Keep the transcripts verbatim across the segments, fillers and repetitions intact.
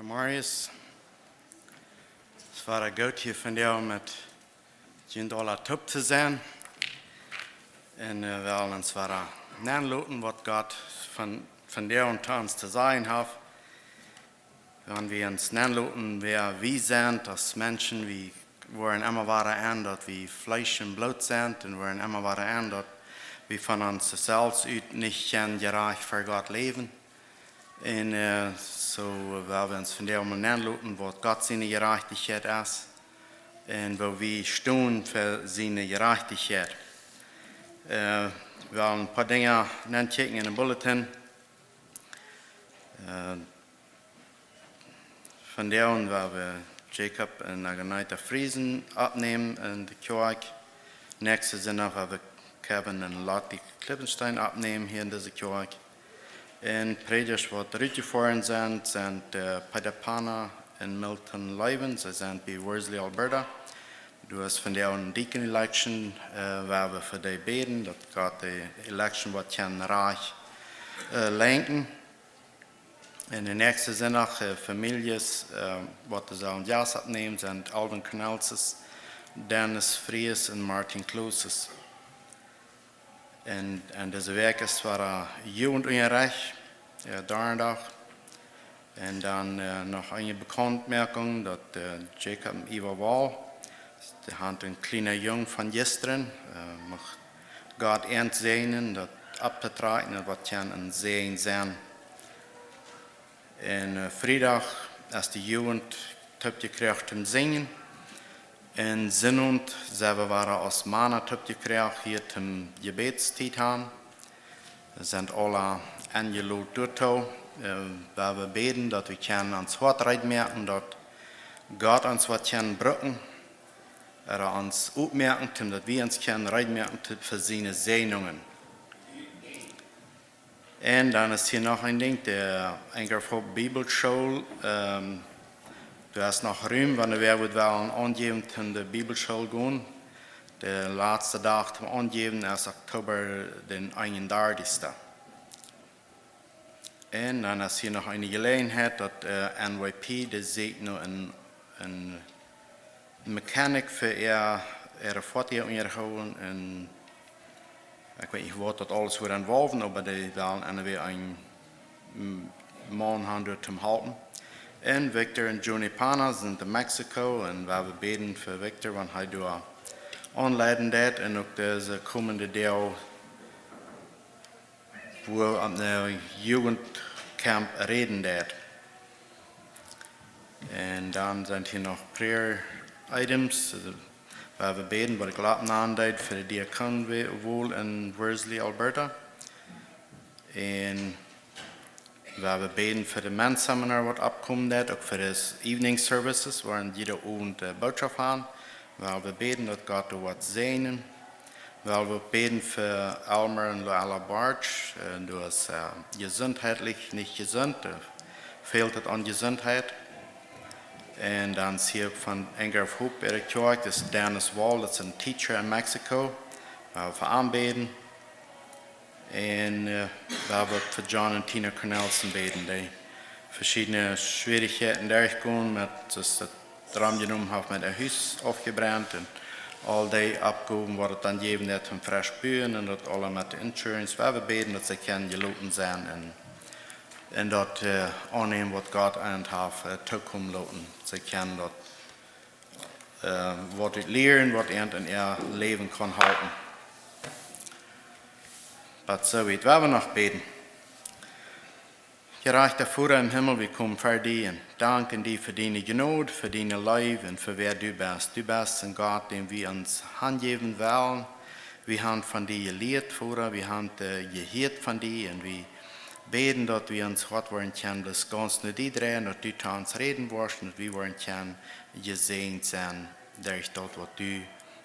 Marius, es wada goot hia vondoag met junt aula toop to sennen. Un wie wellen ons wada nenloten, waut Gott von, vondoag to ons to sajen haft. Wan wie ons nenloten, wäa wie sent aus Menschen, wie woaren emma wada enn, daut wie Fleesch un Bloot sent, un woaren emma wada enn, daut wie von ons selfst ut nich kjennen jerajcht ver Gott läwen. Un soo well wie ons vondoag mol nenloten, waut Gott siene Jerajchtichkjeit es un woo wie stonen fa siene Jerajchtichkjeit. Wie wellen een poa Dinja nenkjikjen en dän Bulletin. Vondoag woa wie Jacob un Aganita Friesen oppnämen en de Kjoakj. Näakjsten Sindach woa wie Kevin un Lottie Klippenstein oppnämen hia en dise Kjoakj. Un Prädjasch waut rutjefoaren sent, sent Peter Pana un Milton Leuven. See sent bie Worsley, Alberta. Doa es vondoag een deacon election, woa wie fa dee bäden, daut Gott de election waut kjennen rajcht lenkjen. Un de näakjsten Sindach Famieljes waut doa sellen Jast oppnämen sent Alvin Cornelius, Dennis Fries un Martin Klooses. Un en dise Wäakj es wada Jugendunjarecht, Donnadach. Un dan noch eene Bekauntmoakunk, daut Jacob un Eva Wall, dee han een kjliena Jung von jistren, mucht Gott an säajnen, daut opptotrakjen, daut waut kjennen een Säajen sennen. Un Friedach es de Jugend toopjekjräajen toom sinjen. Un Sinnowent sent wie wada aus Mana toopjekjräajen hia toom Jebädstiet han. Sent aula enjelot doatoo. Woa wie bäden, daut wie kjennen ons Hoat reed moaken, daut Gott ons waut kjennen brucken, ooda ons opmoaken, toom daut wie ons kjennen reed moaken fa siene Säajnungen. Un dan es hia noch een Dinkj, de Anchor of Hope Bibelschool. Doa es noch Rum, wan wäa wudd wellen aunjäwen toom de Bibelschool gonen. De latste Dach toom aunjäwen es Oktoba dän eenundartichsten. Un dan es hia noch eene Jeläajenheit, daut N Y P, dee sieekjt no een, een mechanic fa äa, äare Foatieja unjahoolen. Un ekj weet nich waut daut aules wudd involven, oba dee wellen anyway een Maun han doa toom halpen. Un Victor un Joni Pana sent en Mexiko un woa wie bäden fa Victor, wan hee doa aunleiden deit un uk dise komende Doag wua opp een Jugendcamp räden deit. Un dan sent hia noch prayer items, woa wie bäden, waut ekj latst nanen deed, fa de Diakonen wol en Worsley, Alberta. Un woa wie bäden fa de Men's Seminar waut oppkomen deit, uk fa de evening services, woaren jieda Owent Bootschoft han. Woa wie bäden, daut Gott doa waut säajnen. Woa wie bäden fa Elmer un Luella Bartsch, doa es jesundheitlich nich jesunt, fält et aun Jesundheit. Un dan sie ekj von Anchor of Hope äare Kjoakj, daut es Dennis Wall, daut es een teacher en Mexiko. Woa wie fa am bäden. Un woa wie fa John un Tina Cornelsen bäden, dee veschiedne Schwierichkjeiten derchgonen met, daut daut romjenomen haft met äa Hus aufjebrent un aul dee Oppgowen waut et dan jäwen deit toom fresch buen un daut aula met de insurance. Woa wie bäden, daut see kjennen jeloten sennen un, un daut aunnämen waut Gott an haft tookomen loten. See kjennen daut waut ut lieren, waut an en äa Läwen kaun halpen. Bat soo wiet, woa wie noch bäden. Jerajchta Voda em Himmel, wie komen ver die un danken die fa diene Jnod, fa diene Leew un fa wäa du best. Du best een Gott, däm wie ons hanjäwen wellen. Wie han von die jelieet, Voda, wie han jehieet von die un wie bäden, daut wie ons Hoat woaren kjennen bloos gaunz no die dreien, daut du to ons räden woascht un daut wie woaren kjennen jesäajent sennen derch daut waut du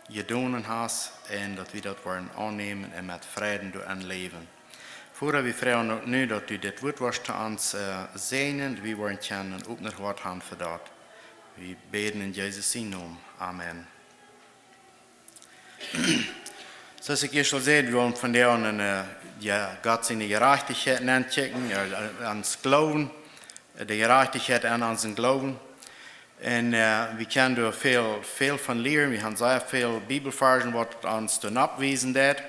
jedonen hast un daut wie daut woaren aunnämen un met Freiden doarenn läwen. Voda, wie froagen uk nu, daut du dit Wuat woascht to ons säajnen, wie woaren kjennen een opnet Hoat han fa daut. Wie bäden en Jesus sien Nomen. Amen. Soo aus ekj ieescht aul säd, wie wellen vondoag en Gott siene Jerajchtichkjeit nenkjikjen, ons Gloowen. de Jerajchtichkjeit en onsen Gloowen. Un äh, wie kjennen doa väl, väl von lieren. Wie haben sea väl Bibelvarsch, waut ons doa nopp wiesen deit.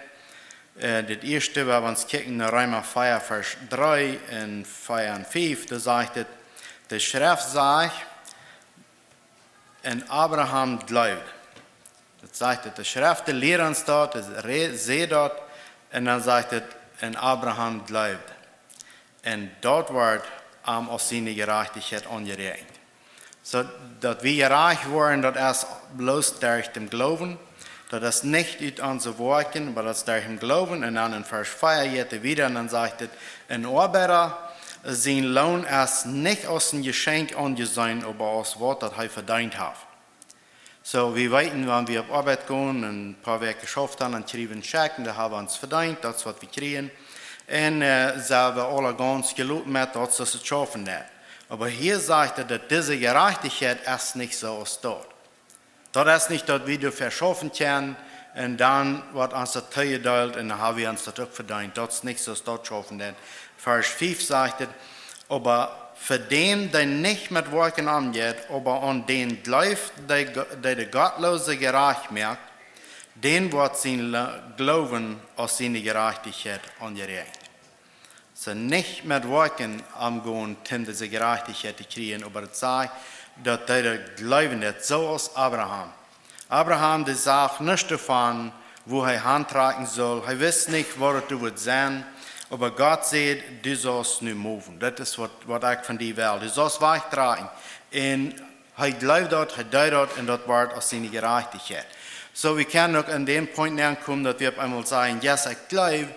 Äh, daut ieeschte, wan wie ons kjikjen no Reema vea, Varsch dree un vea un fief, doa sajcht et: De Schreft sajcht, un Abraham jleewd. Daut sajcht et, de Schreft lieet ons daut, daut re-, sajcht daut, un dan sajcht et, un Abraham jleewd. Un daut woat am aus siene Jerajchtichkjeit aunjeräakjent. Soo, daut wie jerajcht woaren, daut es bloos derch dän Gloowen. Daut es nich ut onse Woakjen, oba daut es derch dän Gloowen. Un dan en Varsch vea jeit et wieda un dan sajcht et: En Oabeida sien Loon es nich aus een Jeschenkj aunjeseenen, oba aus waut daut hee vedeent haft. Soo, wie weeten, wan wie opp Oabeit gonen un een poa Wäakj jeschauft haben, dan kjrie wie een Scheck, un daut haben wie ons vedeent, daut es waut wie kjrieen. Un äh, sent wie aula gaunz jeloten met daut, soo aus et schaufen deit. Oba hia sajcht et, daut dise Jerajchtichkjeit es nich soo aus daut. Daut es nich, daut wie doafäa schaufen kjennen un dan woat ons daut toojedeelt un dan haben wie ons daut uk vedeent. Daut es nich soo aus daut schaufen deit. Varsch fief sajcht et: Oba fa dän, dee nich met Woakjen aunjeit, oba aun dän jleeft, dee, Go- dee de Gottloose jerajcht moakt, dän woat sien Le- Gloowen aus siene Jerajchtichkjeit aunjeräakjent. Soo, nich met Woakjen aungonen, om dise Jerajchtichkjeit to kjrieen, oba daut sajcht, daut dee daut jleewen deit, soo aus Abraham. Abraham, dee sach nuscht doavon, wua hee hantrakjen sull. Hee wist nich, waut et wudd sennen. Oba Gott säd: Du saust nu moven. Daut es waut, waut ekj von die well. Du saust wajchtrakjen. Un hee jleewd daut, hee deed daut, un daut woat aus siene Jerajchtichkjeit. Soo, wie kjennen uk aun dän Punkt aunkomen, daut wie opp eemol sajen: Yes, ekj jleew,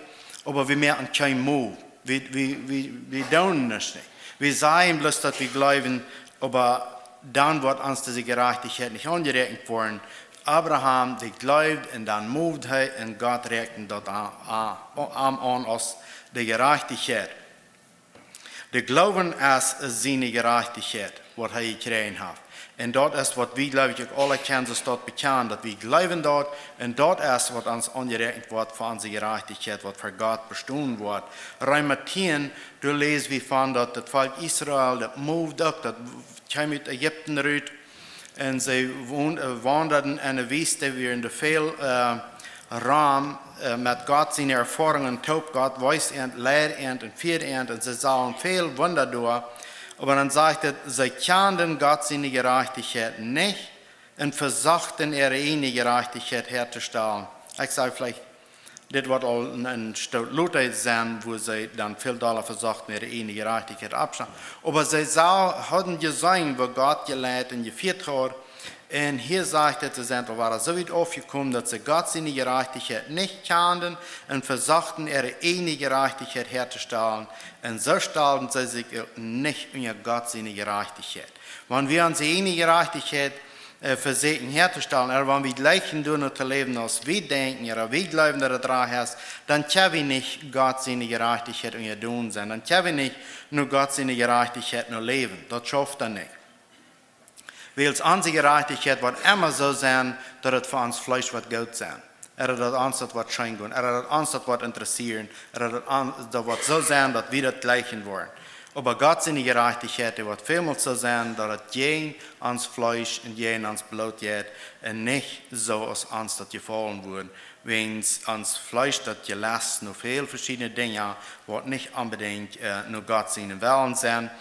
oba wie moaken kjeen move. Wie, wie, wie, wie doonen daut nich. Wie sajen bloos, daut wie jleewen, oba dan woat ons dise Jerajchtichkjeit nich aunjeräakjent woaren. Abraham, dee jleewd un dan moved hee un Gott räakjend daut a-, a-, am aun aus de Jerajchtichkjeit. De Gloowen es siene Jerajchtichkjeit, waut hee jekjräajen haft. Un daut es waut wie, jleew ekj, uk aula kjennen, soo aus daut bekjanen, daut wie jleewen daut, un daut es waut ons aunjeräakjent woat fa onse Jerajchtichkjeit, waut fa Gott bestonen woat. Reema tieen, doa läs wie von daut daut Volkj Israel, daut moved uk, daut kjeem ut Ägipten rut, un see won-, äh, waundaden en de Wiest, wieren doa väl äh, rom äh, met Gott siene Erfoarungen toop. Gott wees an, leid an un fieed an, un see sagen väl Wunda doa. Oba dan sajcht et, see kjanden Gott siene Jerajchtichkjeit nich un vesochten äare ieejne Jerajchtichkjeit häatostalen. Ekj saj veleicht, dit woat aul een, een Stoot lota sennen, wua see dan väl dolla vesochten äare ieejne Jerajchtichkjeit oppstalen. Oba see sa-, hauden jeseenen, woo Gott jeleit un jefieet haud. Un hia sajcht et, see sent aul wada soo wiet aufjekomen, daut see Gott siene Jerajchtichkjeit nich kjanden un vesochten äare ieejne Jerajchtichkjeit häatostalen. Un soo stalden see sikj uk nich unja Gott siene Jerajchtichkjeit. Wan wie onse ieejne Jerajchtichkjeit äh, vesieekjen häatostalen, oba wan wie jlikjen doonen to läwen, aus wie denkjen, ooda wie jleewen, daut et rajcht es, dan kjenn wie nich Gott siene Jerajchtichkjeit unjadon sennen. Dan kjenn wie nich no Gott siene Jerajchtichkjeit no läwen. Daut schauft dan nich. Wiels onse Jerajchtichkjeit woat emma soo sennen, daut et fa ons Fleesch woat goot sennen. Ooda daut ons daut woat scheen gonen. Ooda daut ons daut woat interessieren. Ooda daut, on-, daut woat soo sennen, daut wie daut jlikjen woaren. Oba Gott siene Jerajchtichkjeit, dee woat välmols soo sennen, daut et jäajen ons Fleesch un jäajen ons Bloot jeit un nich soo aus ons daut jefaulen wudd. Wäajens ons Fleesch, daut jelest no väl veschiedne Dinja, waut nich onbedinjt äh, no Gott sienen Wellen sent.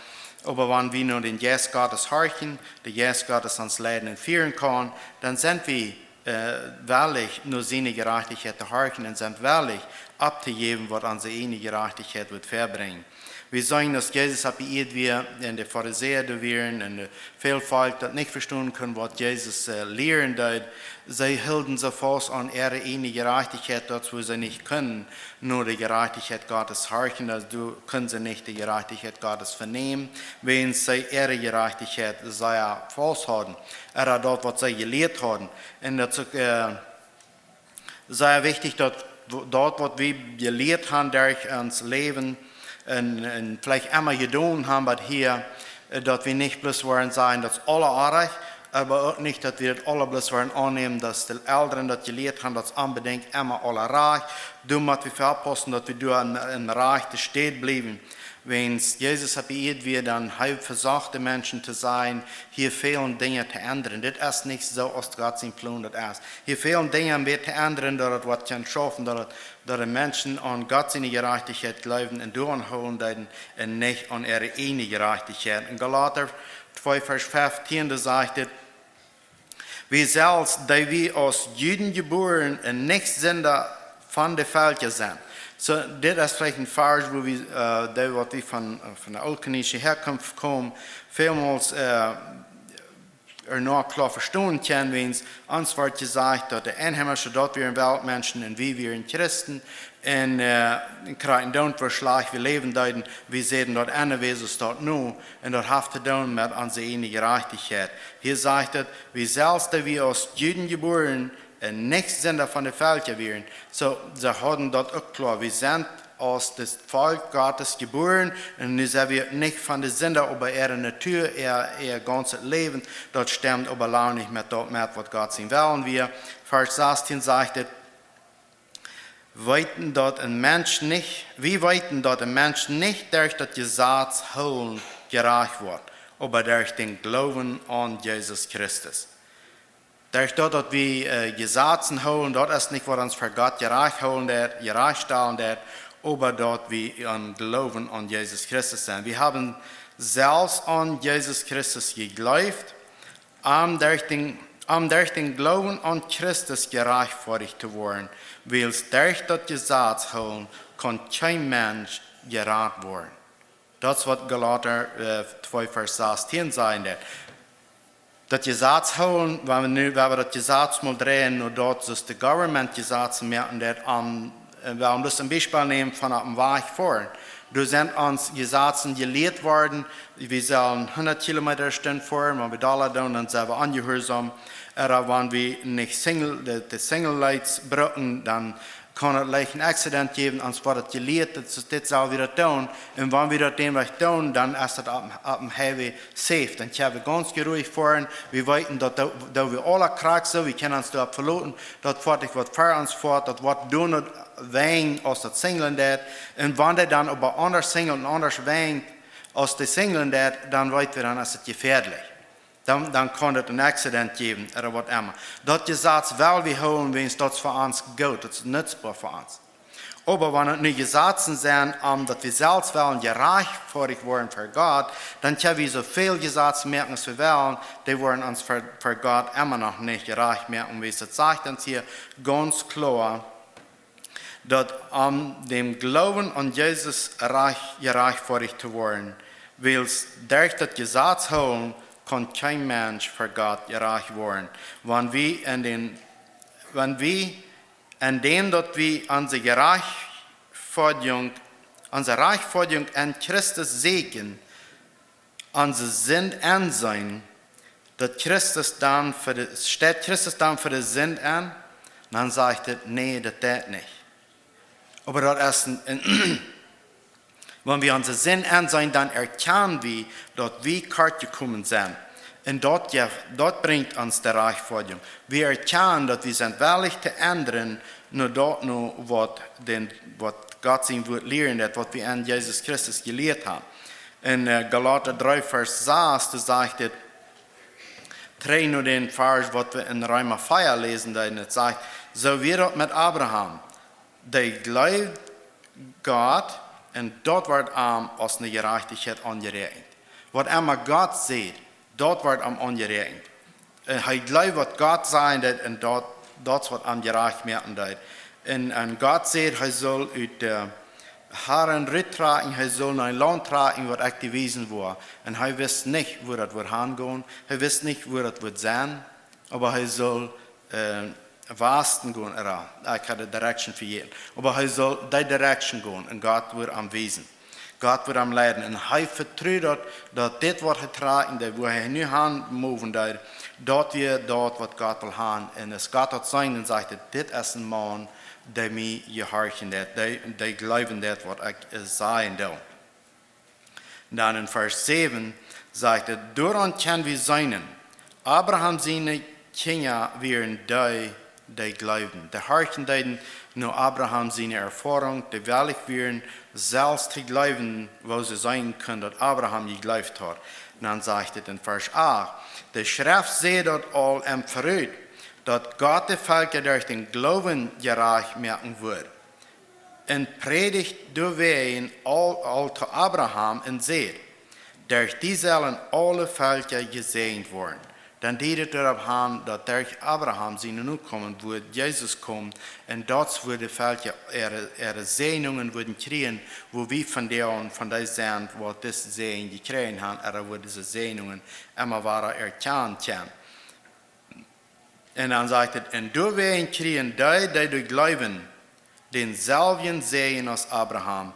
Oba wan wie no dän Jeist Gottes horchen, de Jeist Gottes ons leiden un fieren kaun, dan sent wie äh, wellich, no siene Jerajchtichkjeit to horchen un sent wellich, opptojäwen, waut onse ieejne Jerajchtichkjeit wudd vebrinjen. Wie seenen, aus Jesus opp de Ieed wia, un de Farisäa doa wieren, un de väl Volkj, daut nich vestonen kunn, waut Jesus äh, lieren deed, see hilden soo faust aun äare ieejne Jerajchtichkjeit, daut woo see nich kunnen no de Jerajchtichkjeit Gottes horchen, aulsoo kunnen see nich de Jerajchtichkjeit Gottes venämen, wäajens see äare Jerajchtichkjeit sea faust hauden. Ooda daut, waut see jelieet hauden. Un daut es uk äh, sea wichtich, daut w-, daut, waut wie jelieet haben derch ons Läwen un, un veleicht emma jedonen haben, waut hia, äh, daut wie nich bloos woaren sajen, daut es aules oajch, oba uk nich, daut wie daut aules bloos woaren aunnämen, daut de Elren daut jelieet haben, daut es onbedinjt emma aules rajcht. Doa motten wie oppaussen, daut wie doa aun, aun de rajchte Städ bliewen. Wiels Jesus opp de Ieed wia, dan hee vesocht de Menschen to sajen: "Hia fälen Dinja to endren. Dit es nich soo aus Gott sien Plon daut es. Hia fälen Dinja mea to endren, daut et waut kaun schaufen, daut et, daut de Menschen aun Gott siene Jerajchtichkjeit jleewen un doaraun hoolen deeden un nich aun äare ieejne Jerajchtichkjeit." En Galata twee Varsch feftieen, doa sajcht et: "Wie selfst, dee wie aus Juden jebuaren un nich Sinda von de Velkja sent." Soo, dit es veleicht een Varsch, wua wie, äh, dee waut wie von, äh, von de ooltkolonische Herkunft komen, välmols, äh, ea noch kloa vestonen kjennen, wiels ons woat jesajcht, daut de Einheimische, daut wieren Weltmenschen un wie wieren Christen. Un, äh, krakjt doont wia schlajcht, wie läwen deeden, wie säden daut enne Wesens daut nu, un daut haft to doonen met onse ieejne Jerajchtichkjeit. Hia sajcht et: "Wie selfst, dee wie aus Juden jebuaren un nich Sinda von de Velkja wieren." Soo, see hauden daut uk kloa. Wie sent aus daut Volkj Gottes jebuaren un nu sent wie nich von de Sinda, oba äare Natua, äa, äa gaunzet Läwen, daut stemt oba lang nich met daut met waut Gott sien Wellen wia. Varsch sastieen sajcht et: "Weeten, daut een Mensch nich, wie weeten, daut een Mensch nich derch daut Jesaz hoolen jerajcht woat, oba derch dän Gloowen aun Jesus Christus." Derch daut, daut wie, äh, Jesazen hoolen, daut es nich waut ons ver Gott jerajcht hoolen deed, jerajcht stalen deed, oba daut wie aun Gloowen aun Jesus Christus sent. Wie haben selfst aun Jesus Christus jejleeft, om derch dän, om derch dän Gloowen aun Christus jerajchtfoadicht to woaren, wiels derch daut Jesaz hoolen kaun kjeen Mensch jerat woaren. Daut es waut Galata, äh, twee Varsch sastieen sajen deed. Daut Jesaz hoolen, wan wie nu, wan wie daut Jesaz mol dreien, no daut soo aus de Government Jesazen moaken deed, om, äh, wie wellen bloos een Biespel nämen von opp dän Wajch foaren. Doa sent ons Jesazen jelieet worden, wie sellen hundat Kilomeeta Stund foaren, wan wie daut doonen, dan sent wie onjehuarsom. Ooda wan wie nich Signal, de, de Signal Lights brucken, dan kaun et leicht een Accident jäwen, ons woat daut jelieet, daut es, dit sell wie daut doonen. Un wan wie daut dän Wajch doonen, dan es daut opp, opp dän Highway safe. Dan kjenn wie gaunz jeruich foaren. Wie weeten daut, daut, daut wie aula krakjt soo, wie kjennen ons doaropp veloten, daut Foatich waut ver ons foat, daut woat doonen wäajen aus daut sinjlen deed. Un wan dee dan oba aundasch sinjlen un aundasch wäajen aus dee sinjlen deed, dan weet wie, dan es et jefäadlich. Dan, dan kaun et een Accident jäwen ooda waut emma. Daut Jesaz well wie hoolen, wiels daut es fa ons goot, daut es nutzboa fa ons. Oba wan et nu Jesazen sent, om daut wie selfst wellen jerajchtfoadicht woaren ver Gott, dan kjenn wie soo väl Jesazen moaken aus wie wellen, dee woaren ons ver, ver Gott emma noch nich jerajcht moaken, wiels et sajcht ons hia gaunz kloa, daut om dän Gloowen aun Jesus rajcht, jerajchtfoadicht to woaren, wiels derch daut Jesaz hoolen kaun kjeen Mensch ver Gott jerajcht woaren. Wan wie en dän, wan wie en däm daut wie onse Jerajchtfoadigung, onse Rajchtfoadigung en Christus sieekjen, onse Sind enseenen, daut Christus dan fa de, steit Christus dan fa de Sind en? Dan sajcht et: "Nä, daut deit nich." Oba daut es een, een, wan wie onse Sind enseenen, dan erkjanen wie, daut wie kort jekomen sent. Un daut, jo, daut brinjt ons de Rajchtfoadigung. Wie erkjanen, daut wie sent wellich to endren, no daut, no waut dän, waut Gott sien Wuat lieren deed, waut wie aun Jesus Christus jelieet haben. En, äh, Galata dree Varsch sas, doa sajcht et, trigj no dän Varsch waut wie en Reema vea läsen deeden, et sajcht: "Soo wia daut met Abraham. Dee jleewd Gott, un daut wort am aus eene Jerajchtichkjeit aunjeräakjent." Waut emma Gott sajcht, daut wort am aunjeräakjent. Un hee jleewd waut Gott sajen deed, un daut, daut es waut am jerajcht moaken deed. Un, un Gott säd, hee sull ut de Harran ruttrakjen, hee sull no een Launt trakjen, waut ekj dee wiesen woa. Un hee wist nich, wua daut wudd hangonen. Hee wist nich, wua daut wudd sennen. Oba hee sull, äh, Wasten gonen, ooda, ekj haud de direction vejäten. Oba hee sull dee direction gonen un Gott wudd am wiesen. Gott wudd am leiden. Un hee vetrud daut, daut dit waut hee trakjt, un daut wua hee nu han moven deed, daut wia daut waut Gott well han. Un aus Gott daut seenen deed, dan sajcht hee: "Dit es een Maun, dee mie jehorchen deit, dee, dee jleewen deit waut ekj, äh, sajen doo." Dan en Varsch säwen sajcht et: "Doaraun kjenn wie seenen, Abraham siene Kjinja wieren dee, dee jleewden." Dee horchen deeden, no Abraham siene Erfoarunk, dee wellich wieren, selfst to jleewen, woo see seenen kunnen, daut Abraham jejleeft haud. Un dan sajcht et en Varsch acht: De Schreft säd daut aul em Verut, daut Gott de Velkja derch dän Gloowen jerajcht moaken wudd. Un prädicht doawäajen aul, aul to Abraham un säd: Derch die sellen aule Velkja jesäajent woaren. Dan deed et doaropp han, daut derch Abraham siene Nokomen wudd Jesus komen, un daut wudd de Velkja äare, äare Säajnungen wudden kjrieen, woo wie vondoag von dee sent, waut dise Säajen jekjräajen han, ooda woo dise Säajnungen emma wada erkjanen kjennen. Un dan sajcht et: Un doawäajen kjrieen dee, dee doa jleewen, dänselwjen Säajen aus Abraham,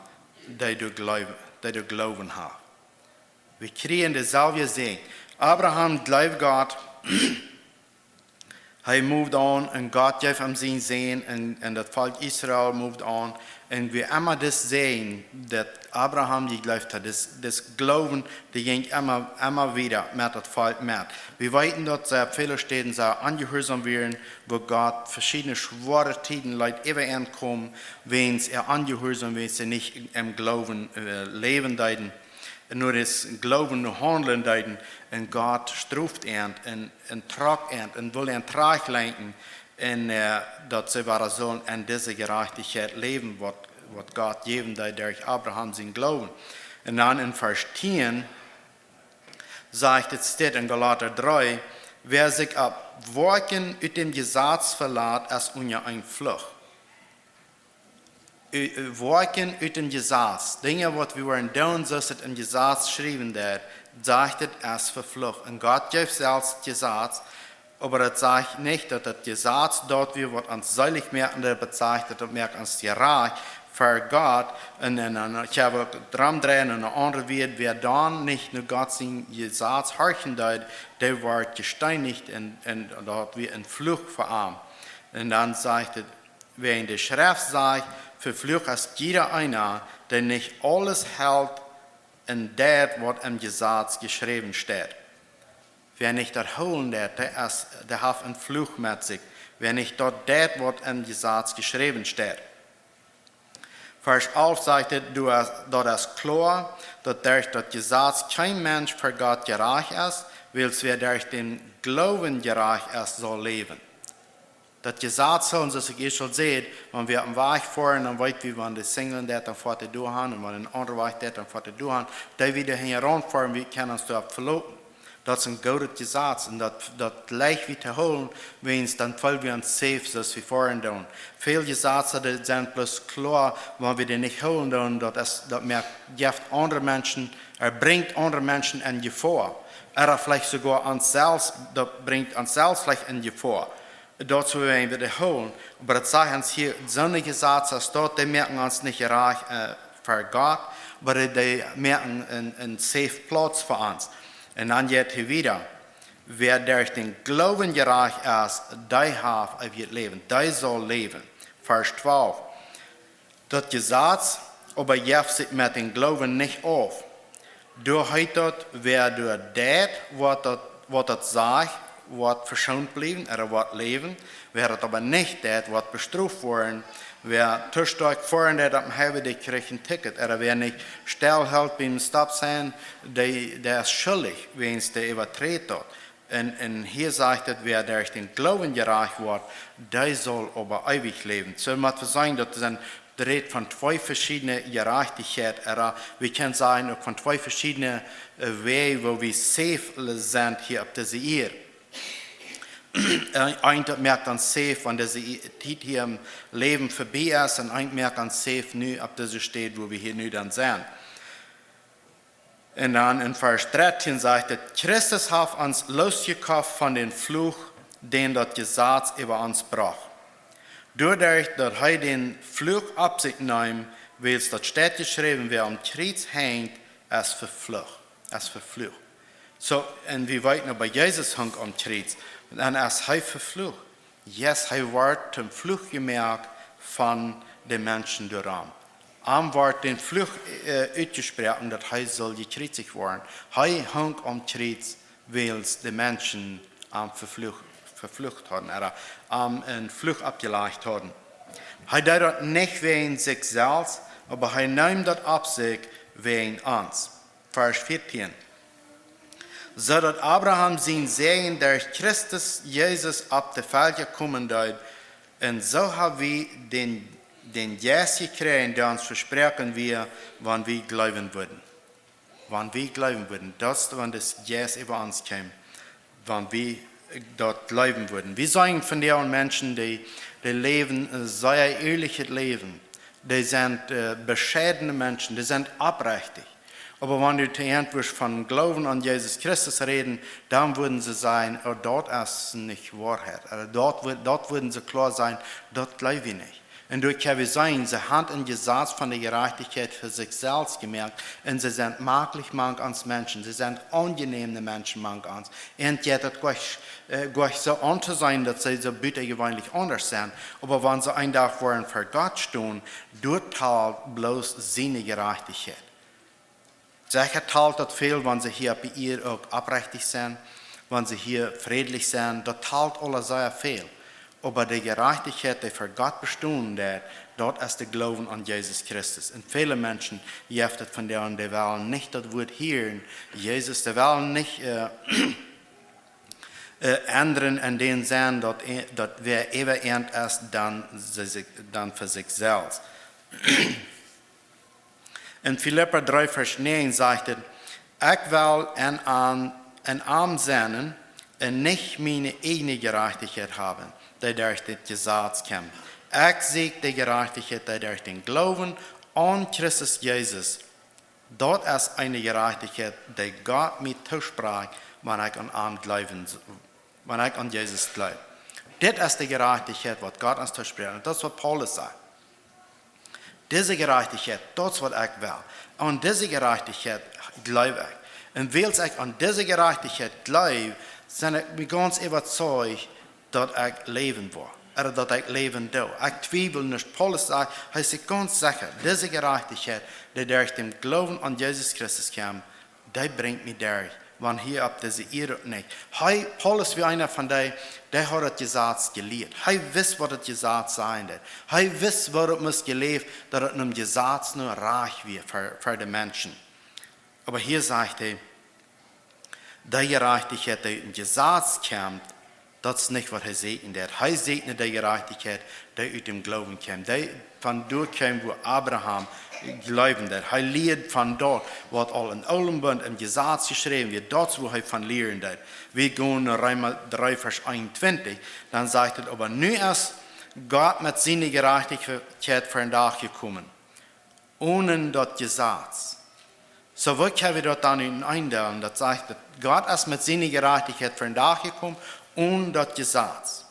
dee doa jleew-, dee doa Gloowen haft. Wie kjrieen deselwje Säajen. Abraham jleewd Gott, hee moved on, un Gott jeef am sienen Sän, un, un daut Volkj Israel moved on. Un wie emma dis Säajen, daut Abraham jejleeft haud, dis, dis Gloowen, dee jinkj emma, emma wieda met daut Volkj met. Wie weeten, daut see opp väle Städen sea onjehuarsom wieren, woo Gott veschiedne schwoare Tieden leet äwa an komen, wäajens äa Onjehuarsom, wäajens see nich em Gloowen, äh, läwen deeden, no dän Gloowen no haundlen deeden, un Gott stroft an un, un trock an un wull an trajchtlenkjen, un, äh, daut see wada sullen en dise Jerajchtichkjeit läwen, waut, waut Gott jäwen deed derch Abraham sienen Gloowen. Un dan en Varsch tieen sajcht et, steit en Galata dree: Wäa sikj opp Woakjen ut däm Jesaz velat, es unja een Fluch. Ä, ä, Woakjen ut däm Jesaz, Dinja, waut wie woaren doonen, soo aus et em Jesaz jeschräwen steit, sajcht et, es veflucht. Un Gott jeef selfst daut Jesaz, oba daut sajcht nich, daut daut Jesaz daut wia, waut ons seelich moakt, daut daut sajcht, daut daut moakt ons jerajcht ver Gott. Un, un, un, ekj hab uk doarom dreien un een aundret Wuat: Wäa dan nich no Gott sien Jesaz horchen deed, dee wort jesteenicht, un, un daut wia een Fluch fa am. Un dan sajcht et, wäajen de Schreft sajcht: Veflucht es jieda eena, dee nich aules helt un deit, waut em Jesaz jeschräwen steit. Wäa nich daut hoolen deit, dee es, dee haft een Fluch met sikj. Wäa nich daut deit, waut em Jesaz jeschräwen steit. Varsch alf sajcht et: Du es, daut es kloa, daut derch daut Jesaz kjeen Mensch ver Gott jerajcht es, wiels wäa derch dän Gloowen jerajcht es, saul läwen. Daut Jesaz, soo aus ekj ieescht aul säd, wan wie oppem Wajch foaren, dan weet wie, wan de Sinjel deit, dan foat dee doa han, un wan een aundra Wajch deit, dan foat dee doa han. Dee wie doa hinjaraun foaren, wie kjennen ons doaropp veloten. Daut es een goodet Jesaz, un daut, daut leicht wie to hoolen, wäajens dan feel wie ons safe, soo aus wie foaren doonen. Väl Jesazen, dee sent bloos kloa, wan wie dee nich hoolen doonen, daut es, daut moakt, jeft aundre Menschen, ä, brinjt aundre Menschen en Jefoa. Ooda veleicht soogoa ons selfst, daut brinjt ons selfst veleicht en Jefoa. Daut soo wie wie dee hoolen. Oba daut sajcht ons hia, soone Jesazen aus daut, dee moaken ons nich jerajcht, ä, ver Gott, oba dee, dee moaken een, een safe Plauz fa ons. Un dan jeit hee wieda: Wäa derch dän Gloowen jerajcht es, dee haft eewjet Läwen, dee saul läwen. Varsch twalf: Daut Jesaz oba jeft sikj met dän Gloowen nich auf. Doa heet daut, wäa doa deit, waut daut, waut daut sajcht, woat veschoont bliewen, ooda woat läwen. Wäa daut oba nich deit, woat bestroft woaren. Wäa to stoakj foaren deit oppem Highway, dee kjricht een Ticket. Ooda wäa nich stellhelt biem Stop Sign, dee, dee es schuldich, wäajens dee äwaträd daut. Un, un hia sajcht et, wäa derch dän Gloowen jerajcht woat, dee saul oba eewich läwen. Soo mott wie seenen, daut sent, daut rät von twee veschiedne Jerajchtichkjeit, ooda wie kjennen sajen, uk von twee veschiedne, ä, Wäaj, woo wie safe sent hia opp dise Ieed. Een, eent daut moakt ons safe, wan dise I-, Tiet hia em Läwen verbie es, un eent moakt ons safe nu opp dise Städ, woo wie hia nu dan sent. Un dan en Varsch dartieen sajcht et: Christus haft ons loosjekoft von dän Fluch, dän daut Jesaz äwa ons brocht. Doaderch, daut hee dän Fluch opp sikj neem, wiels daut steit jeschräwen: Wäa aum Kjriez henjt, es veflucht, es veflucht. Soo, un wie weeten, oba Jesus hunk aum Kjriez, dan es hee veflucht. Yes, hee wort toom Fluch jemoakt von de Menschen doaromm. Am wort dän Fluch, ä, utjesproaken, daut hee sull jekjriezicht woaren. Hee hunk aum Kjriez, wiels de Menschen am veflucht, veflucht hauden, ooda am een Fluch oppjelajcht hauden. Hee deed daut nich wäajen sikj selfst, oba hee neem daut opp sikj wäajen ons. Varsch vieetieen. Soo daut Abraham sien Säajen derch Christus Jesus opp de Velkja komen deed, un soo ha wie dän, dän Jeist jekjräajen, dee ons vesproaken wia, wan wie jleewen wudden. Wan wie jleewen wudden, daut es, wan de Jeist äwa ons kjeem, wan wie daut jleewen wudden. Wie seenen vondoag Menschen, dee, dee läwen een sea ierlichet Läwen. Dee sent, äh, bescheidne Menschen, dee sent oprechtich. Oba wan du to an wurscht von Gloowen aun Jesus Christus räden, dan wudden see sajen: "Oh, daut es nich Woarheit." Ooda daut wud-, daut wudden see kloa sajen: "Daut jleew wie nich." Un doa kjenn wie seenen, see han een Jesaz von de Jerajchtichkjeit fa sikj selfst jemoakt. Un see sent maklich mank ons Menschen, see sent aunjenäme Menschen mank ons. Un jeit daut jlikj, äh, jlikj soo aun to seenen, daut see soo butajeweenlich aundasch sent. Oba wan see een Dach woaren ver Gott stonen, doa talt bloos siene Jerajchtichkjeit. Secha talt daut väl, wan see hia opp de Ieed uk oprechtich sent, wan see hia frädlich sent, daut talt aules sea väl. Oba de Jerajchtichkjeit, dee ver Gott bestonen deit, daut es de Gloowen aun Jesus Christus. Un väle Menschen jeft et vondoag, dee wellen nich daut Wuat hieren, Jesus, dee wellen nich, äh, äh, endren en dän Senn, daut, daut wäa äwa an es, dan see sikj, dan fa sikj selfst. En Filippa dree Varsch näajen sajcht et: "Ekj well en am, en am sennen un nich miene ieejne Jerajchtichkjeit haben, dee derch daut Jesaz kjemt. Ekj sieekj de Jerajchtichkjeit, dee derch dän Gloowen aun Christus Jesus." Daut es eene Jerajchtichkjeit, dee Gott mie toosprakjt, wan ekj aun am jleewen, wan ekj aun Jesus jleew. Dit es de Jerajchtichkjeit, waut Gott ons toosprakjt. Un daut es, waut Paulus säd. Dise Jerajchtichkjeit, daut es, waut ekj well. Aun dise Jerajchtichkjeit jleew ekj. Un wiels ekj aun dise Jerajchtichkjeit jleew, sie ekj mie gaunz äwazeicht, daut ekj läwen woa, ooda daut ekj läwen doo. Ekj twiewel nich. Paulus sajcht, hee es sikj gaunz secha, dise Jerajchtichkjeit, dee derch dän Gloowen aun Jesus Christus kjemt, dee brinjt mie derch, wan hia opp dise Ieed nich. Hee, Paulus wia eena von dee, dee haud daut Jesaz jelieet. Hee wist, waut daut Jesaz sajen deed. Hee wist, woo daut must jeläft, daut et nom Jesaz no rajcht wia fa, fa de Menschen. Oba hia sajcht hee, dee Jerajchtichkjeit, dee ut dän Jesaz kjemt, daut es nich, waut hee sieekjen deed. Hee sieekjt no dee Jerajchtichkjeit, dee ut dän Gloowen kjemt. Dee von doa kjemt, wua Abraham jleewen deed. Hee lieed von daut, waut aul em oolen Bunt em Jesaz jeschräwen wia. Daut es, wua hee von lieren deed. Wie gonen no Reema dree Varsch eenuntwintich, dan sajcht et: "Oba nu es Gott met siene Jerajchtichkjeit ver dän Dach jekomen, onen daut Jesaz." Soo, woo kjenn wie daut dan enn eent deelen? Daut sajcht, daut Gott es met siene Jerajchtichkjeit ver dän Dach jekomen, onen daut Jesaz.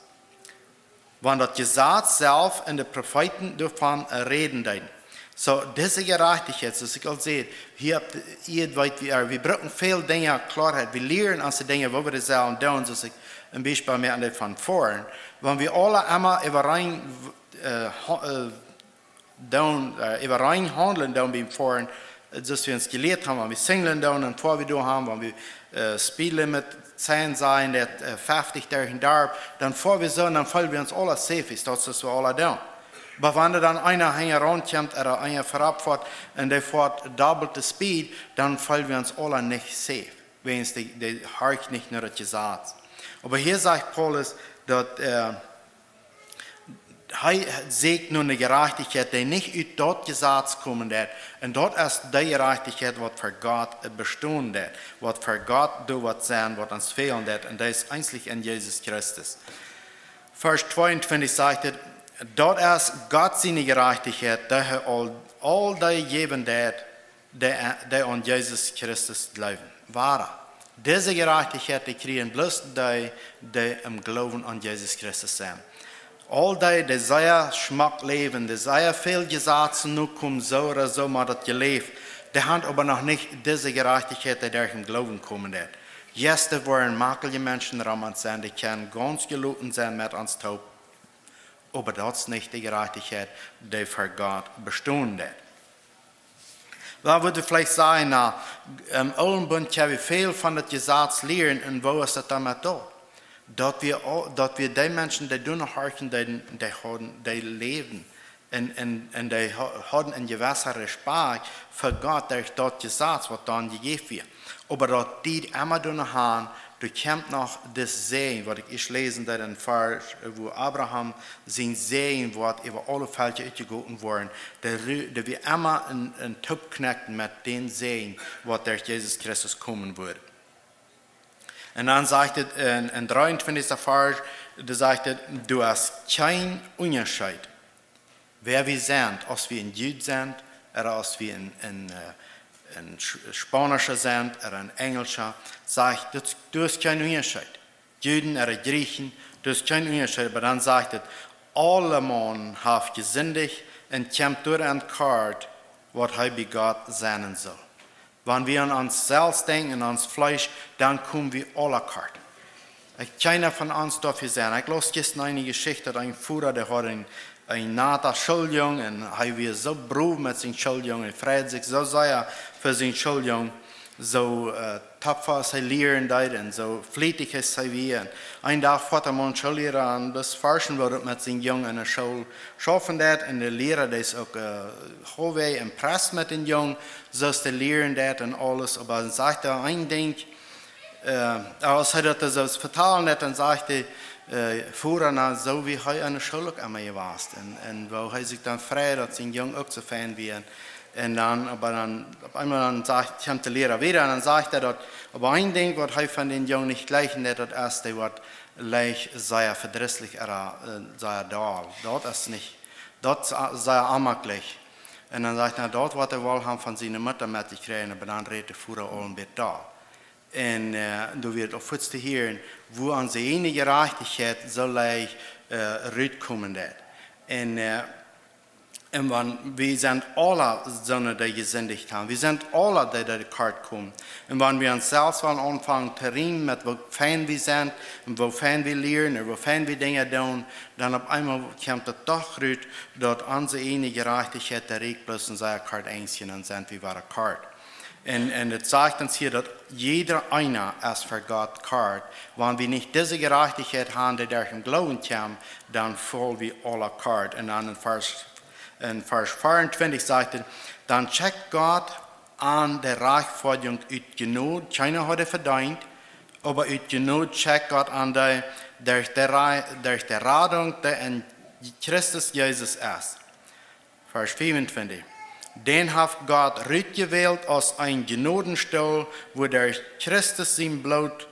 Wan daut Jesaz selfst un de Profeeten doavon räden deeden. Soo, dise Jerajchtichkjeit, soo aus ekj aul säd, hia opp de Ieed weet wie, äh, wie brucken väl Dinja, Kloaheit. Wie lieren aun de Dinja, woo wie dee sellen doonen, soo aus ekj een Biespel mea aun de von foaren. Wan wie aule emma äwareen, äh, ha-, äh, doonen, äh, äwareen haundlen doonen biem foaren, äh, soo aus wie ons jelieet haben, wan wie sinjlen doonen, un foa wie doa haben, wan wie, äh, speed limit sign seenen, daut, äh, feftich derch daut Darp, dan foa wie soo, un dan feelen wie ons aula safe, daut es, waut wie aula doonen. Oba wan doa dan eena hinjaraun kjemt, ooda eena verop foat, un dee foat dobbelt de speed, dan feelen wie ons aula nich safe. Wäajen dee, dee horcht nich no daut Jesaz. Oba hia sajcht Paulus, daut, äh, hee sieekjt no eene Jerajchtichkjeit, dee nich ut daut Jesaz komen deed. Un daut es dee Jerajchtichkjeit, waut ver Gott, äh, bestonen deed. Waut ver Gott doa woat sennen, waut ons fälen deed. Un dee es eensich enn Jesus Christus. Varsch tweeuntwintich sajcht et: "Daut es Gott siene Jerajchtichkjeit, dee hee aul, aul dee jäwen deed, dee, dee aun Jesus Christus jleewen." Wada. Dise Jerajchtichkjeit, dee kjrieen bloos dee, dee em Gloowen aun Jesus Christus sent. Aul dee, dee sea schmock läwen, dee sea väl Jesazen nokomen, soo ooda soo, mau daut jeläft, dee haben oba noch nich dise Jerajchtichkjeit, dee derch dän Gloowen komen deed. Jie woaren makjelje Menschen rom ons sennen, dee kjennen gaunz jeloten sennen met ons toop. Oba daut es nich de Jerajchtichkjeit, dee ver Gott bestonen deed. Dan wudd wie veleicht sajen, na, em oolen Bunt kjenn wie väl von daut Jesaz lieren, un woo es daut dan met daut? Daut wie, daut wie dee Menschen, dee doa horchen, dee, dee hauden, dee läwden Un, un, un dee ha- hauden een jewessen Respekt fa Gott derch daut Jesaz, waut dan jejäft wort. Oba daut diet emma doa noch aun, doa kjemt noch dis Säajen, waut ekj ieescht läsen deed en Varsch, wua Abraham sien Säajen woat äwa aule Velkja utjegoten woaren, dee, ru- dee wia emma een, een Toopkjnekj met dän Säajen, waut derch Jesus Christus komen wudd. Un dan sajcht et en, en dreeuntwintichsten Varsch, doa sajcht et: "Du hast kjeen Unjascheet, wäa wie sent, aus wie een Jud sent, ooda aus wie een, een, äh, een Sch- Spaunischa sent, ooda een Enjelscha." Sajcht, du hast kjeen Unjascheet. Juden ooda Jrieechen, du hast kjeen Unjascheet. Oba dan sajcht et: "Aulemaun haft jesindicht un kjemt doa aun kort, waut hee bie Gott sennen sull." Wan wie aun ons selfst denkjen, aun ons Fleesch, dan komen wie aula kort. Ekj, kjeena von ons doafäa sennen. Ekj laus jistren eene Jeschicht, daut een Voda, dee haud een, een nata Schooljung, un hee wia soo brow met sienen Schooljung, hee freid sikj soo sea fa sienen Schooljung, soo, äh, tapfa aus hee lieren deed un soo flietich aus hee wia. Un een Dach foat de Schoollieera aun, bloos forschen, woo daut met sienen Jung enne School schaufen deed, un de Lieera, dee es uk, äh, hoawäajes impressed met dän Jung, soo aus dee lieren deed un aules. Oba dan sajcht hee een Dinkj, äh, aus hee daut soo vetalen deed, dan sajcht hee, äh: "Voda, na, soo wia hee enne School uk emma jewast." Un, un woo hee sikj dan freid, daut sien Jung uk soo fein wia. Un dan, oba dan, opp eemol dan sajcht, kjemt de Lieera wada un dan sajcht hee daut, oba een Dinkj, waut hee von dän Jung nich jlikjen deed, daut es, dee woat leicht sea vedrisslich, äh, sea doll. Daut es nich, daut es, äh, sea onjemakjlich. Un dan sajcht hee, na, daut woat hee woll haben von siene Mutta metjekjräajen, oba dan rät de Voda aul een bät doll. Un, äh, doa woat uk fuaz to hieren, woo onse ieejne Jerajchtichkjeit soo leicht, äh, rutkomen deed. Un, äh, un wan, wie sent aula soone, dee jesindicht haben. Wie sent aula dee, dee kort komen. Un wan wie ons selfst wellen aunfangen to rieemen met woo fein wie sent un woo fein wie lieren un woo fein wie Dinja doonen, dan opp eemol kjemt et doch rut, daut onse ieejne Jerajchtichkjeit, dee rieekjt bloos een sea kort Enjstje, un dan sent wie wada kort. Un, un et sajcht ons hia, daut jieda eena es fa Gott kort. Wan wie nich dise Jerajchtichkjeit haben, dee derch dän Gloowen kjemt, dan faulen wie aula kort. Un dan en Varsch, en Varsch veeauntwintich sajcht et: "Dan schekjt Gott an de Rajchtfoadjunk ut Jnod, kjeena haud et vedeent, oba ut Jnod schekjt Gott an dee derch de Ra- derch de Radunk, dee en Christus Jesus es." Varsch veeauntwintich: "Dän haft Gott rutjewält aus een Jnodenstool, wua derch Christus sien Bloot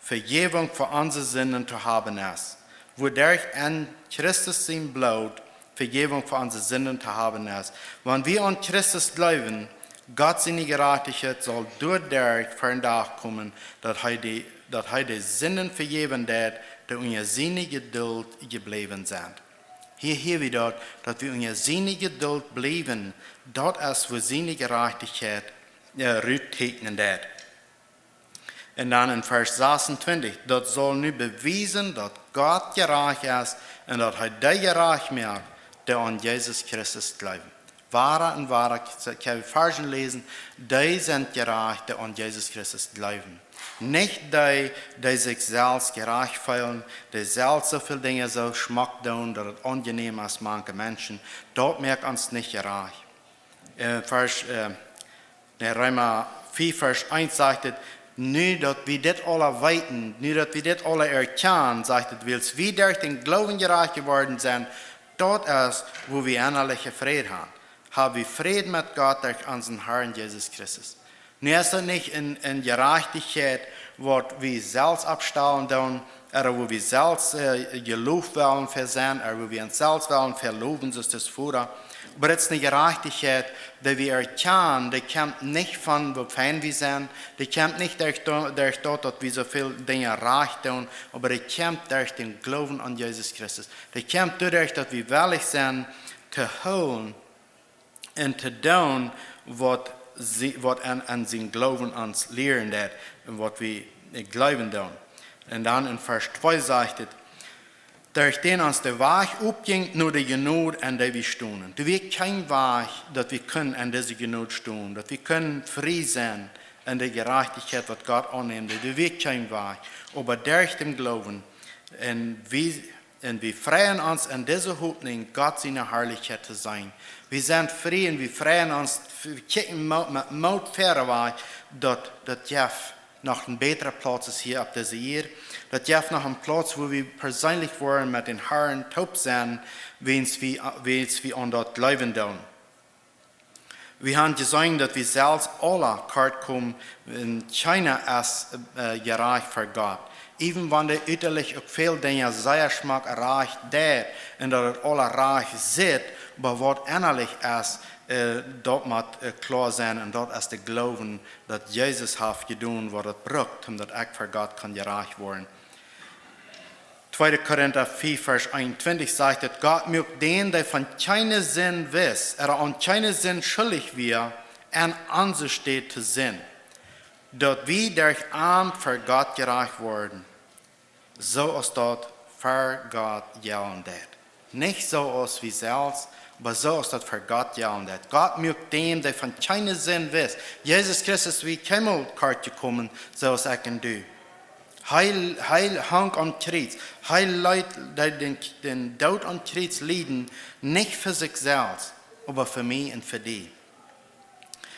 Vejäwunk fa onse Sinden to haben es." Wua derch en Christus sien Bloot Vejäwunk fa onse Sinden to haben es. Wan wie aun Christus jleewen, Gott siene Jerajchtichkjeit saul doaderch ver dän Dach komen, daut hee dee, daut hee de Sinden vejäwen deed, dee unja siene Jedult jebläwen sent. Hia, hia wada daut, daut wie unja siene Jedult bliewen, daut es, wua siene Jerajchtichkjeit, äh, ruttieekjnen deed. Un dan en Varsch sasuntwintich: "Daut saul nu bewiesen, daut Gott jerajcht es un daut hee dee jerajcht moakt, dee aun Jesus Christus jleewen." Wada un wada, ekj hab Varschen jeläsen, dee sent jerajcht, dee aun Jesus Christus jleewen. Nich dee, dee sikj selfst jerajcht feelen, dee selfst soo väl Dinja soo schmock doonen, daut et aunjenäm es mank de Menschen. Daut moakt ons nich jerajcht. Äh, Varsch, äh, nä, Reema vea, Varsch eent sajcht et: "Nu daut wie dit aula weeten, nu daut wie dit aula erkjanen", sajcht et, "wiels wie derch dän Gloowen jerajcht jeworden sent, daut es, wua wie ennaliche Fräd haben. Hab wie Fräd met Gott derch onsen Harn Jesus Christus." Nu es daut nich eene, eene Jerajchtichkjeit, waut wie selfst oppstalen doonen, ooda wua wie selfst, äh, jeloft wellen fa sennen, ooda wua wie ons selfst wellen fa lowen, soo aus de Voda. Oba et es eene Jerajchtichkjeit, dee wie erkjanen, dee kjemt nich von woo fein wie sent, dee kjemt nich derch do- derch daut, daut wie soo väl Dinja rajcht doonen, oba dee kjemt derch dän Gloowen aun Jesus Christus. Dee kjemt doaderch, daut wie wellich sent to hoolen un to doonen, waut see- waut aun, aun sien Gloowen ons lieren deed un waut wie, äh, jleewen doonen. Un dan en Varsch twee sajcht et: "Derch dän ons de Wajch opjinkj no de Jnod, en dee wie stonen." Doa wia kjeen Wajch, daut wie kunnen en dise Jnod stonen, daut wie kunnen frie sennen en de Jerajchtichkjeit, waut Gott aunnemt. Doa wia kjeen Wajch, oba derch dän Gloowen. Un wie Un wie freien ons en dise Hopninj, Gott siene Harlichkjeit to seenen. Wie sent frie un wie freien ons, wie kjikjen Mo-, met Moot wieda, daut, daut jeft noch een bätra Plauz aus hia opp dise Ieed. Daut jeft noch een Plauz, wua wie perseenlich woaren met dän Harn toop sennen, wiels wie, wiels wie aun daut jleewen doonen. Wie haben jeseenen, daut wie selfst aula kort komen, un kjeena es, äh, jerajcht ver Gott. Even wan dee utalich uk väl Dinja sea schmock rajcht deit, un daut et aula rajcht sitt, oba waut ennalich es, äh, daut mott, äh, kloa sennen, un daut es de Gloowen, daut Jesus haft jedonen, waut et brukt, om daut ekj ver Gott kaun jerajcht woaren. Tweede Korinta fiew, Varsch eenuntwintich sajcht et: Gott muak dän, dee von kjeene Sind wist, ooda aun kjeene Sind schuldich wia, aun onse Städ to Sind, daut wie derch am ver Gott jerajcht worden, soo aus daut ver Gott jelt. Nich soo aus wie selfst, oba soo aus daut ver Gott jelt. Gott muak dän, dee von kjeene Sind wist. Jesus Christus wia kjeenmol kort jekomen, soo aus ekj un du. Hee, hee hunk aum Kjriez. Hee leet dän, dän Doot aum Kjriez lieden, nich fa sikj selfst, oba fa mie un fa die.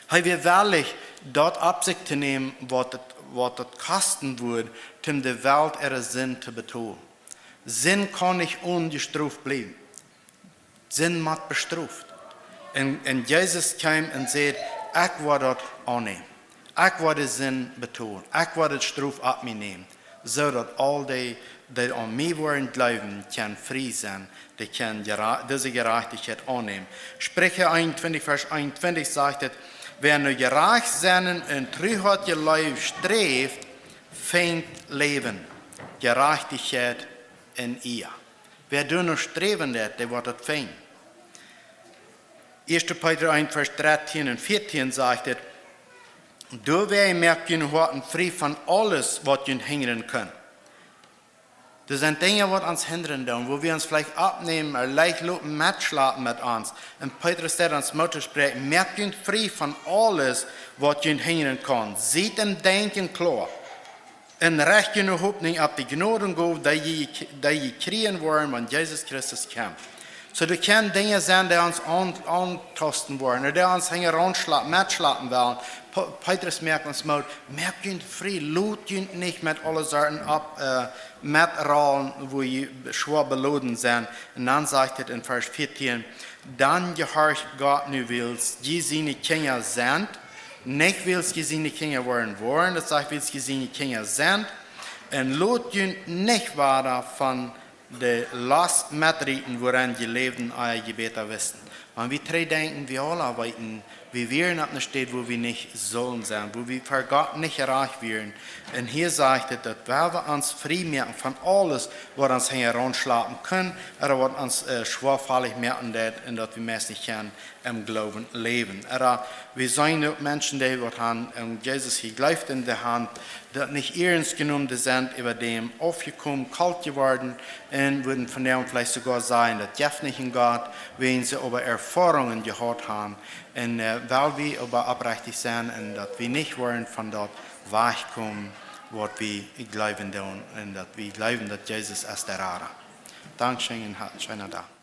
Hee wia wellich, daut opp sikj to nämen, waut et, waut et kosten wudd, om de Welt äare Sind to betolen. Sind kaun nich onjestroft bliewen. Sind mott bestroft. Un, un Jesus kjeem un säd: Ekj woa daut aunnämen. Ekj woa de Sind betolen. Ekj woa de Strof opp mie nämen. Soo daut aul dee, dee aun mie woaren jleewen, kjennen frie sennen, dee kjennen jera-, dise Jerajchtichkjeit aunnämen. Spricha eenuntwintich, Varsch eenuntwintich sajcht et: Wäa no Jerajcht sennen un Truheit jeleeft sträft, finjt Läwen, Jerajchtichkjeit un Iea. Wäa doano sträwen deit, dee woat daut finjen. Ieeschte Petrus eent, Varsch dartieen un vieetieen sajcht et: Doawäajen moakt june Hoaten frie von aules, waut junt hinjren kaun. Doa sent Dinja, waut ons hindren doonen, wua wie ons veleicht oppnämen ooda leicht loten metschlapen met ons. Un Petrus deit ons Moot toospräakjen: Moakt junt frie von aules, waut junt hinjren kaun. Siet em Denkjen kloa. Un recht june Hopninj opp de Jnodengoow, dee jie, dee jie kjrieen woaren, wan Jesus Christus kjemt. Soo, doa kjennen Dinja sennen, dee ons aun-, auntausten woaren, dee ons hinjaraun schla-, metschlapen wellen. Pe-, Petrus moakt ons Moot: Moakt junt frie, lot junt nich met aule Sorten opp, äh, metrollen, wua jie schwoa beloden sent. Un dan sajcht et en Varsch vieetieen: Dan jehorcht Gott nu, wiels jie siene Kjinja sent, nich wiels jie siene Kjinja woaren woaren, daut sajcht, wiels jie siene Kjinja sent. Un lot junt nich wada von de Lost metrieten, wuarenn jie läwden, ea jie bäta wisten. Wan wie trigj denkjen, wie aula weeten, wie wieren opp eene Städ, wua wie nich sullen sennen, wua wie ver Gott nich jerajcht wieren. Un hia sajcht et, daut wie ons frie moaken von aules, waut ons hinjaraun schlapen kaun, ooda waut ons, äh, schwoafällich moaken deit, un daut wie meist nich kjennen em Gloowen läwen. Ooda wie seenen uk Menschen, dee waut haben aun Jesus jejleeft, un dee haben daut nich iernst jenomen, dee sent äwa däm aufjekomen, kolt jeworden, un wudden von däm veleicht soogoa sajen, daut jeft nich een Gott, wäajen see oba Erfoarungen jehaut haben. Un, äh, well wie oba oprechtich sennen un daut wie nich woaren von daut wajchkomen, waut wie jleewen doonen, un daut wie jleewen, daut Jesus es de Rada. Dankscheen un ha-, scheena Dach.